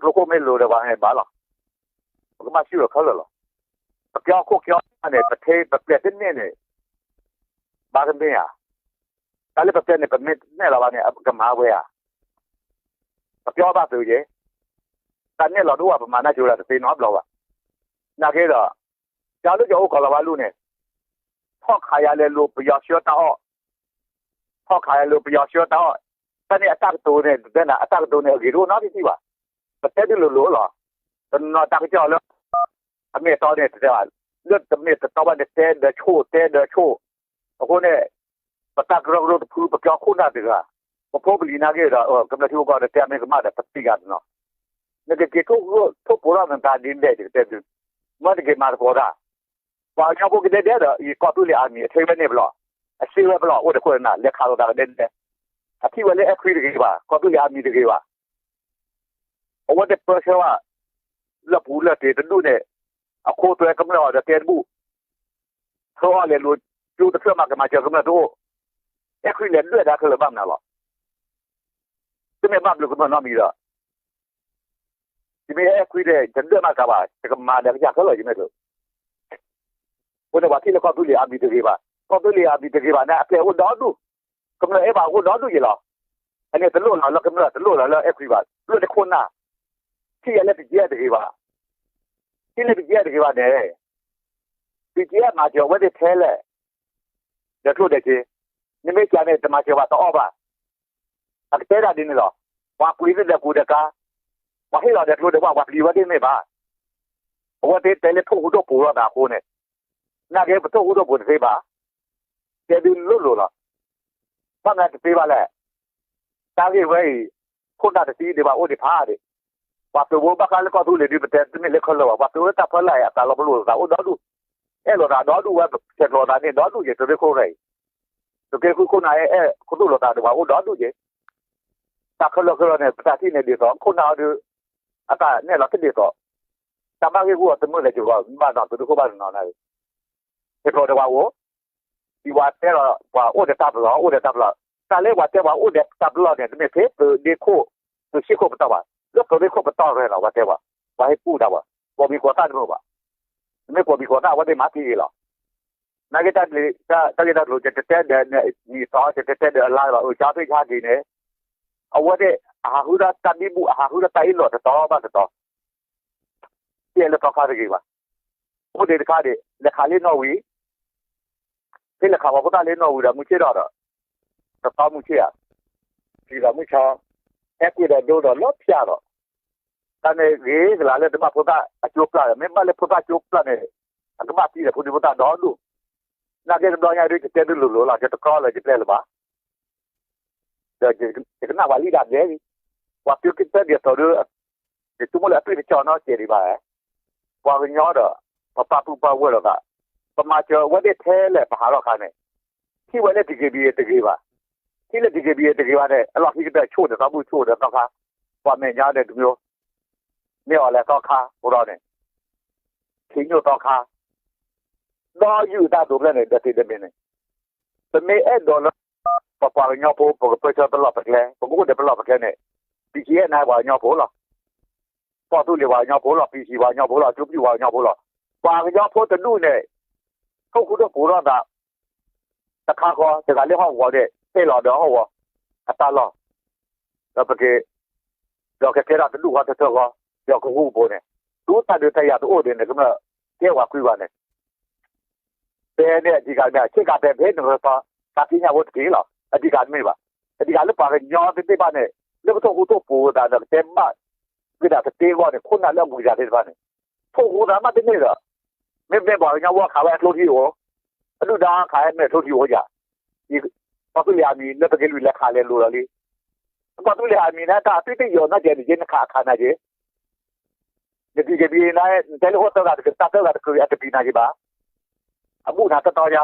ကျိခိၣ်မ့ၢ်လိၤဒီးပှၤန့ၣ်ဘၣ်လီၤ. ပကဘၣ်စံၣ်လီၤခဲလၢာ်လီၤ. ပကဲအခိၣ်ကဲအနၢ်န့ၣ် ပထဲပပျဲၢ်တန့ၢ်န့ၣ် ဘၣ်တမ့ၢ်ဧါ. တၢ်လၢပပျဲၢ်န့ၣ် ပမ့ၢ်နဲၣ်လီၤဘၣ်န့ၣ် ပကမၤဝဲဧါ. ပကဲအီၤဘၣ်သုးက့ၤ တၢ်နဲၣ်လီၤတအိၣ်ဘၣ် ပမၤနၢ်ကၠိတၢ်တသ့နီတဘျီဘၣ်. နာ်က့ဒီး ကၢ်လၢကၠီၤအိၣ်ကီၤလီၤဘၣ်လူၢ်န့ၣ် ထီၣ်ခးယၤလဲၤလိၤပယီၤဆှၢတၢ်အီၣ်, ထီၣ်ခးယၤလဲၤလိၤပယီၤဆှၢတၢ်အီၣ်, တၢ်န့ၣ်အတၢ်ကတိၤန့ၣ် တဲနၤ အတၢ်ကတိၤန့ၣ် အဂ့ၤတအိၣ်နီတထံၣ်ဘၣ်. ပတဲဒုးလိၤလိၤလီၤ. တနီၤတၢ်ကစီၣ်လၢ အမ့ၢ်အတီန့ၣ် တတဲဘၣ်, လၢတမ့ၢ်တတီဘၣ်န့ၣ် တဲဒီးဆိၣ် တဲဒီးဆိၣ်. အဃိန့ၣ် ပတၢ်ကရၢကရိတဖု ပကဲခိၣ်နၢ်တဂၤ, ပဖိပလံၤနာ်က့ဒီး ကမျၢၢ်ထံဖိကီၢ်ဖိန့ၣ် တဲမ့ၢ်ကမၣ်ဒီး ပသံဂၤတနီၤ, နကက့ၤထိၣ်ပိာ်ထီၣ်နသးဒ်လဲၣ် ယကတဲသု, မ့ၢ်တက့ၤမၤသကိးတၢ်, ပှၤကညီဖိကဒဲဒဲဒီး အံၤကီၢ်သူလ့ၤအမံၤ အထဲဝဲန့ၣ်ပလီၢ်, အစ့ဝဲပလီၢ် အိၣ်တခိၣ်နၢ် လဲၤခးလိာ်သးကဒဲဒဲ, အထံၣ်ဝဲလၢအဲၣ်ခွံတဂ့ၤဘၣ် ကီၢ်သူလ့ၤအမံၤတဂ့ၤဘၣ်. အဝဲသ့ၣ်ပၢဆှၢဘၣ် လၢပူၤလၢတ့ၤတဒူၣ်န့ၣ် အခိသွဲကမျၢၢ်အီၤဒီးတဲတဘူၣ်, ထၢအီၤလဲၤလိၤ ကၠိတဖျၢၣ်မးကမၤစၢၤကမျၢၢ်တအိၣ်, အဲၣ်ခွံလဲၤဒွဲၣ်ဒၣ်ခဲလၢာ်ဘၣ်မနုၤလီၤ. တမ့ၢ်ဘၣ်ဘျုးကမျၢၢ်နီတမံၤဒီး ယမ့ၢ်အဲၣ်ခွံဒီး ယဒွဲၣ်မးကဘၣ် ယကမၤဒီးကစၢ်ခဲလၢာ် ယမ့ၢ်တ အဃိန့ၣ် ပှၤထံၣ်လၢကီၢ်သူလ့ၤအမံၤတဂ့ၤဘၣ်, ကီၢ်သူလ့ၤအမံၤတဂ့ၤဘၣ်န့ၣ် အပျဲၢ်အိၣ်ဒီဒူၣ်, ကမျၢၢ်အဲၣ်ပှၤအိၣ်ဒီဒူၣ်ယဲလီၤ. အန့ၣ်တလိၣ်လီၤလၢကမျၢၢ် တလိၣ်လီၤလၢအဲၣ်ခွံဘၣ်, တလိၣ်လၢခိၣ်နၢ်, ထံၣ်ယဲလၢ ပံကဲ တဂ့ၤဘၣ်, ထံၣ်လၢ ပံကဲ တဂ့ၤဘၣ်န့ၣ် ပံကဲ မၤစၢၤအဝဲသ့ၣ်ထဲလဲၣ်, ဒီးကျိၣ်ဒီးစ့, နမ့ၢ်စံးန့ၣ် တမၤစၢၤဘၣ်တအီၣ်ဘၣ်, အကတဲဒၣ်ဒ်န့ၣ်လီၤ. ပှၤပှ့ၤသ့ၣ်ဒီးကူဒီးကၤ, ပှၤဟ့ၣ်လီၤဒီးကျိဒီးဝၣ် ပှၤပျံၤဝဲသ့ၣ်မ့ၢ်ဘၣ်, အဝဲသ့ၣ်တဲလၢထိၣ်ဃူထိၣ်ဖိးလိာ်သးအဃိန့ၣ်, နာ်က့ပထိၣ်ဃူထိၣ်ဖိးတသ့ဘၣ်, တဲဒုးလိၤလိၤလီၤ. ဘၣ်မနုၤတသ့ဘၣ်လဲၣ်, တၢ်ဂ့ၢ်ဝဲအံၤ ခိၣ်နၢ်တသံဒံးဘၣ်အိၣ်ဒံးဖးဒံး, ပှၤသုးဖိဘၣ်ဃးလၢကီၢ်သူလ့ၤဒုး ပတဲတမ့ၢ်လၢခဲလၢာ်ဘၣ်, ပှၤသုးဖိလၢတၢ်ဖီလာ်အံၤ အသးလီၤပလိာ်လိာ်သးအိၣ်ဒီဒူၣ်, အဲၣ်လိာ်သးဒီဒူၣ်ဝဲ ဆဲးကျိးသးန့ၣ်ဒီဒူၣ်က့ၤ သုးရ့ၣ်ခိၣ်ရ့ၣ်အံၤ, သုးက့ဃုခိၣ်နၢ်အဲၣ်အဲၣ်ခူသူၣ်လိာ်သးဒီးပှၤအိၣ်ဒီဒူၣ်က့ၤ, တၢ်ခဲလၢာ်ခဲလၢာ်န့ၣ် ပတၢ်ထံၣ်န့ၣ်ဒ်သိး ခိၣ်နၢ်အီၤဒုး အတၢ်နဲၣ်လီၤတဒ်သိး, တၢ်ဘၣ်ဂ့ၢ်ဂူၢ်အီၤတမုာ်လၢၤက့ၤဘၣ် ဘၣ်နီၤသုးရ့ၣ်ခိၣ်ဘၣ်နီၤနၤ, ဆဲးကျိးဒီးပှၤအိၣ် ဒ်ပှၤတဲလီၤ ပှၤအိၣ်ဒီးတၢ်ပလီၢ် အိၣ်ဒီးတၢ်ပလီၢ်, တၢ်လၢပှၤတဲပှၤအိၣ်ဒီးတၢ်ပလီၢ်န့ၣ် တမ့ၢ်ထဲသုးဒ့ခိၣ် သုးဆံခိၣ်ပတီၢ်ဘၣ်, လၢသုးရ့ၣ်ခိၣ်ပတီၢ်ရဲၣ်လီၤ ပှၤတဲပှၤ, ပှၤဟ့ၣ်ကူၣ်တၢ်ပှၤ, ကိးမံၤကိးသၣ်တမုာ်ဘၣ်, နမ့ၢ်ကိးမံၤကိးသၣ် အဝဲသ့ၣ်မၤသံဂ့ၤလီၤ. နာ်က့တၢ်ဂ့ၢ်တၢ်ကျိၤ ယတတဲဒီးနံၤသီ ယတတဲဒီးအလါလီၤ အုၣ်ကၠါသ့ၣ်ကၠါက့ၤန့ၣ်, အဝဲသ့ၣ် အဟးဃုထီၣ်တၢ်ဘံဘူၣ် အဟးဃုထီၣ်တၢ်အ့ၣ်လိာ်တတီၤဘၣ်တတီၤ တအဲၣ်လၢသီခါတဂ့ၤဘၣ်. အိၣ်ဒံးတခါဒံး လဲၤခးလၢနီၣ်ဝံၤ, ဖဲလဲၤခးပှၤဖိသၣ်လၢနီၣ်ဝံၤဒီး မုၢ်ဆ့ၣ်ဒီး တတီမုၢ်ဆ့ၣ်ဧါ, ထံၣ်ဒီးမုၢ်ဆါ, ဟဲကွံာ်ဒီးဒိဒီးလီၤဖၠၣ်ဒီး, တၢ်န့ၣ်ဂ့ၤကလၤလၢတဘၣ်ဖိသၣ်အကၠိပျၢ်ဒီး မ့ၢ်ဘၣ်လၢဖိသၣ်ကၠိပျၢ်န့ၣ် အကဘၣ်သံဒီးဖိဒံဖိသၣ်ဒီဒူၣ်, နာ်က့တဘျီညါဒုး ယတဲဒုးလိၤလိၤလီၤ ယတကြီလၢယပျဲၢ်လၢၤဘၣ် ဒီးယကနၣ်ပှၤလံၣ်ဒၣ်ဘျဲၣ်လံ, ပှၤသုးက့တၢၢ်ဒ်သိးဒီး ယဆိကမိၣ်လၢအသွံၣ်တကၠီၣ်နီတစဲးဒံးဘၣ်, ပှၤကညီဒီး ပပာ်သူၣ်ပာ်သးဝဲလိာ်သး, ပမၤစၢၤဝဲသ့ၣ်ထဲလဲၣ် ပဟးထီၣ်ခါန့ၣ်, ထံၣ်ဝဲလၢ DKBA တဂ့ၤဘၣ်, ထံၣ်လၢ DKBA တဂ့ၤဘၣ်န့ၣ် အလီၢ်ခံကတၢၢ်ဆိၣ်ဒီးသီဘူၣ်ဆိၣ်ဒီးသီခါ, ပှၤမဲာ်ညါဒီးတမံၤ, မ့ၢ်အီၤလဲၤသီခါ ပရီန့ၣ်, ခံညိၣ်သီခါ ဒီးယုၢ်တၢ်ဒိးဖျၢၣ်န့ၣ် ဒီးတ့ၢ်ဒီးမ့ၢ်န့ၣ်, ပမ့ၢ်အဲၣ်ဒိးလၢ ပပှၤကညီဖိ ပကပၢဆှၢပလီၢ်ပကျဲ ပကအိၣ်ဒီးပလီၢ်ပကျဲန့ၣ်, BGF န့ၣ်ပှၤကညီဖိလီၤ, ကီၢ်သူလ့ၤပှၤကညီဖိလီၤ, PC ပှၤကညီဖိလီၤ, ကၠိပျုၢ်ပှၤကညီဖိလီၤ, ပှၤကညီဖိတဒူၣ်န့ၣ် ထိၣ်ဃူထိၣ်ဖိးထီၣ်သး တခါဃီ တဂၤလၢဟီၣ်ကဝီၤန့ၣ် တဲလီၤဒီးဟီၣ်ကဝီၤ အတၢ်လီၢ် ဒီးပက့ၤ ဒီးကကဲထီၣ်တဒူၣ်ဃီတထၢဃီ ဒီးကဟူးဖိန့ၣ် ဒူတၢ်ဒုးတၢ်ယၤတအိၣ်ဒ်န့ၣ် ကမျၢၢ်ကဲဝဲကွံာ်ဘၣ်န့ၣ် တဲန့ၣ်အဓိကတမ့ၢ် ဆ့ကၤပဲၤဖဲနကသီ တၢ်သ့ၣ်ညါဖိတက့ၢ်လီၤ. အဓိကတမ့ၢ်ဘၣ်. အဓိကလၢပှၤကညီသ့ၣ်တဖၣ်န့ၣ် လၢပထိၣ်ဃူထိၣ်ဖိးသးဒီးကတဲဘၣ် ဝံသးတသ့အဂီၢ်န့ၣ် ခိၣ်နၢ်လၢအဘူးကစၢ်သ့ၣ်တဖၣ်န့ၣ် ထိၣ်ဃူသးမးတန့ၢ်ဒီး မ့မ့ၢ်ပှၤကညီဖိခးဝဲအကျိချံအိၣ်, အဒုၣ်ဒါခးဝဲမ့ၢ်အကျိချံအိၣ်ယၤ, ကီၢ်သူလ့ၤအမံၤလၢပက့ၤလွံၢ်လဲၤခးလဲၤလိၤလီၤလံ. ကီၢ်သူလ့ၤအမံၤန့ၣ် တၢ်အသွံၣ်တယိာ်နီၢ်ကဲးန့ၣ်က့ နခးအခးနၤက့ နဒံက့ၤဘံနၤ နတဲလၢအိၣ်သၢဂၤတကလုာ် တၢ်သၢဂၤတကလုာ်အတပံၤနၤက့ဘၣ်. အဘူၣ်နၤတတီယါ,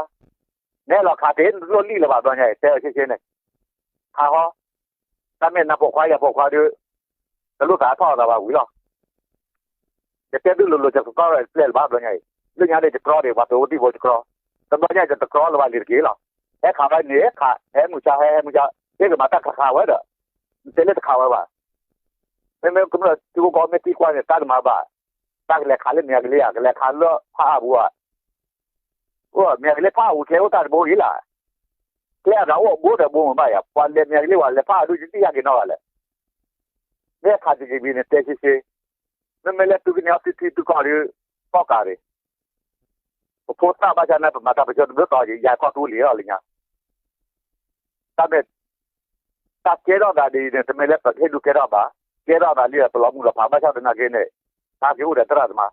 နဟဲလီၤခးတ့ၢ် နလိၣ်လံၣ်လၢၤဘၣ်ဘျီညါအံၤ တဲအီၤဆ့ဆ့န့ၣ်, ခးဟီ, တၢ်မ့ၢ်နၤပိာ်ခွါယၤပိာ်ခွါဒီး တလိၣ်သးထီၣ်အသးဘၣ်ဝံၤလီၤ. ယတဲသုလိၤလိၤ ယတကြီလၢၤဘၣ်ဘျီညါအံၤ, လၢညါန့ၣ် ယကြီဒံးပှၤသုးဖိသံၣ်ဖိယကြီ, တဘျီညါယတကြီလၢၤဘၣ်လံၤတက့ၢ်လီၤ. ဟဲခးဘၣ်န့ၣ် ဟဲခး, ဟဲမုၢ်ဆါ ဟဲဟဲမုၢ်ဆါ, ဟဲကမၤတၢ်ခးခးဝဲဒီး နတဲလၢတခးဝဲဘၣ်. မ့မ့ၢ်ကမျၢၢ်ထံဖိကီၢ်ဖိမ့ၢ်သံကွၢ်န့ၣ် တၢ်တမၤဘၣ်, တၢ်ကလဲၤခးလၢမ့ၢ်အကလ့ဧါ, ကလဲၤခးလၢဖးအါပူၤဧါ, မ့ၢ်အကလ့ဖးအါပူၤ ကျဲအိၣ်တၢ်တဘိဂ့ၤလၢ်, ကျဲအဂၤအိၣ်အဘိဒီးဘိမ့ၢ်ဘၣ်ယၤ, ပှၤလဲၤမ့ၢ်အကလ့ဝဲ လဲၤဖးအါဒူၣ် ယတသ့ၣ်ညါက့ၤနီတဂၤလဲၣ်. မ့ၢ်ခးတယံာ်ဘံန့ၣ် တဲရှဲရှဲ, မ့မ့ၢ်လၢသုကန့ၢ်အီၣ်သုထံသုကီၢ်ဒီး ကီၢ်ကးရ့ၣ် ပဖိသၣ်ဘၣ်ဆၣ်န့ၣ် ပမၤတၢ်ပကၠီတဘျုးတီၤ ယၤကီၢ်သူလ့ၤအီၤလၢညါ, တၢ်မ့ၢ် တၢ်ကဲထီၣ်သးဒ်အံၤန့ၣ် တမ့ၢ်လၢပဟ့ၣ်ဒုးကဲထီၣ်ဘၣ်, ကဲထီၣ်သးလံဒီးပလီၤမုၢ်လီၤဖး ဘၣ်ဆၣ်သနာ်က့န့ၣ် ဟဲက့ၤအိၣ်ဒီးသရၣ်သမါ,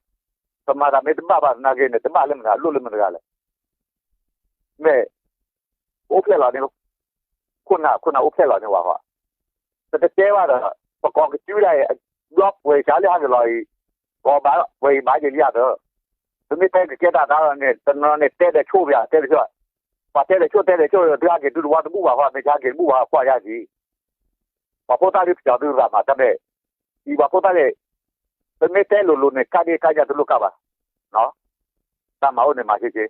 ပမၤတၢ်မ့ၢ်တဘၣ်ဘၣ်သနာ်က့န့ၣ် တဘၣ်လၢမတၤ လိၣ်လၢမတၤတဂၤလဲၣ်. မ့ၢ် အိၣ်ဖျဲၣ်လီၤန့ၣ် ခိၣ်နၢ် ခိၣ်နၢ်အိၣ်ဖျဲၣ်လီၤန့ၣ်ဝဲဃီ, ပတတဲဘၣ်ဒီး ပကိးကစုဒၣ်အံၤ ဘျီပှဲၤဆါလၢဟးက့ၤလီၤအံၤ, ပှဲၤအံၤဘၣ်ယံာ်လံဧါသၢ, ပမ့ၢ်တဲကကဲတၢ်သးလီၤန့ၣ် တနီၤန့ၣ်တဲဒီးဆိၣ်ပယၤ တဲဒီးဆိၣ်, ပှၤတဲဒီးဆိၣ်တဲဒီးဆိၣ် သုဟးက့ၤသုတဝီတဘူၣ်ဘၣ်ဃီ မ့ၢ်ဟးက့ၤတဘူၣ်ဘၣ်ကွၢ်ယါက့ၤ, ပှၤဖိသၣ်ဒုးပျီၤသုသးမး တၢ်မ့ၢ် အံၤပှၤဖိသၣ်န့ၣ် ပမ့ၢ်တဲလိၤလိၤန့ၣ် ကါဒ့ကါညါတလိၣ်ကါဘၣ်, တၢ်မၤအိၣ်န့ၣ်မၤဆ့ဆ့,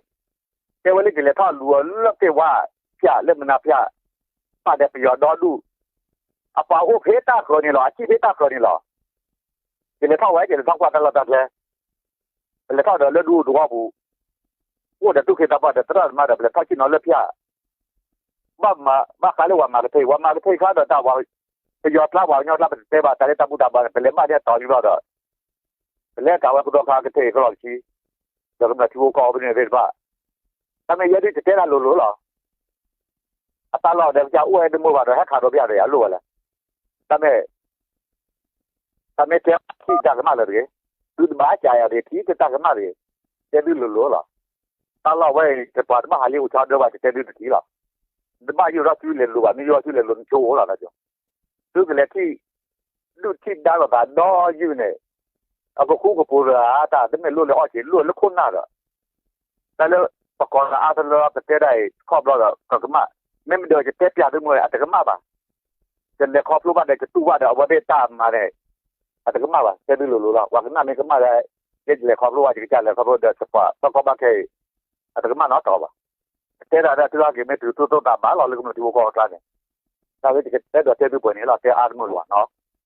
တဲဝဲလၢကလဲၤထီၣ်လူၤအီၤလၢက့ၤဝါဖၠၣ် လၢမနၤဖၠၣ်, ပာ်ဒီးပယီၤဒီဒူၣ်, အပှၤအိၣ်ဖဲတၢ်ဃၢၤန့ၣ်လီၤ အစံၣ်ဖဲတၢ်ဃၢၤန့ၣ်လီၤ, ကလဲၤထီၣ်ဝဲ ကလဲၤထီၣ်ကွၢ်တၢ်လီၢ်တၢ်ကျဲ, ပလဲၤထီၣ်ဒီးလၢဒူသဝီပူၤ, အိၣ်ဒီးသူၣ်က့သးပှၢ်ဒီးသရၣ်သမါဒီး ပလဲၤထီၣ်ဆ့ၣ်နီၤလၢဖၠၣ် ဘၣ်မၤ ဘၣ်ဃးလၢပှၤမၤကထၢအံၤ ပှၤမၤကထၢအံၤခါဒီးတၢ်ဝဲ ပယီၤကျါပှၤကညီကျါ ပတတဲဘၣ်တၢ်လၢတၢ်ဘူၣ်တၢ်ဘါန့ၣ် ပလဲၤဘၣ်န့ၣ်အတီၤလံဘျီဒီး ပလဲၤကးဝဲကဒီးခါကထၢအံၤကလီၢ်တဆံ ဒီးကမျၢၢ်ထံဖိကီၢ်ဖိဖဲန့ၣ်သ့ၣ်တဖၣ် တၢ်မ့ၢ်ယဲဒုးတတဲတၢ်လိၤလိၤလီၤ. အတၢ်လီၢ်ဒီးကစၢ်အိၣ်ဝဲတမုာ်ဘၣ်ဒီး ဟဲခးဒီးဖၠၣ်ဒီးယၤလိၣ်ဝဲလဲၣ်. တၢ်မ့ၢ် တၢ်မ့ၢ်တဲထံၣ်တၢ်ကမၣ်လၢၤတဂ့ၤ, သုတဘၣ်ကးယၤတဂ့ၤ ထံၣ်တၢ်ကမၣ်တဂ့ၤ, တဲဒုးလိၤလိၤလီၤ. တၢ်လီၢ်ဝဲအံၤ ပှၤတဘၣ်ဟးလံအိၣ်ဆီဒၢဘၣ် တတဲဒုးတထံၣ်လီၤ. တဘၣ်ယိၣ်ထီၣ်သုလဲၤလိၤဘၣ် မ့ၢ်ယိၣ်ထီၣ်သုလဲၤလိၤနဆိအိၣ်လီၤ. သုကလဲၤထံၣ် ဒုးထံၣ်ဒါလိာ်သးဒီယုၢ်န့ၣ် အကဃူကဖိးတဂၤ တၢ်တမ့ၢ်လိၣ်လၢအီၣ်က့ၤ လိၣ်လၢခိၣ်နၢ်ဒီး တၢ်လၢပကိးလၢအါတလၢ ပတဲဒၣ်အံၤ ခီၣ်ဘျီဒီး ကကမၣ်, မ့မ့ၢ်ဒီးယတဲပျးသုမ့ၢ် အတကမၣ်ဘၣ်. ယလဲၤခီဖျိဘၣ်ဒီး ယတူၢ်ဘၣ်ဒီး အဝဲသ့ၣ်တၢ်မၤန့ၣ် အတကမၣ်ဘၣ် တဲသုလိၤလိၤလီၤ. ပှၤကနၣ်မ့ၢ်ကမၣ်ဒီး ယလဲၤခီဖျိဘၣ် ယကစၢ်လဲၤခီဖျိဒီး သပှၢ်သီကီၢ်ဘၣ်ခဲအံၤ အတကမၣ်နီတတီၤဘၣ်. တဲဒၣ်ဒီးသုဟဲက့ၤမ့ၢ်တုၤသိၣ်သိၣ်သးဘၣ်လီၤ လၢကမျၢၢ်ထံဖိကီၢ်ဖိအကျါန့ၣ်, တၢ်ဝဲယကတဲဒီးတဲသုပှဲၤန့ၣ်လီၤ တဲအါတမုာ်လၢၤဘၣ်နီၤ.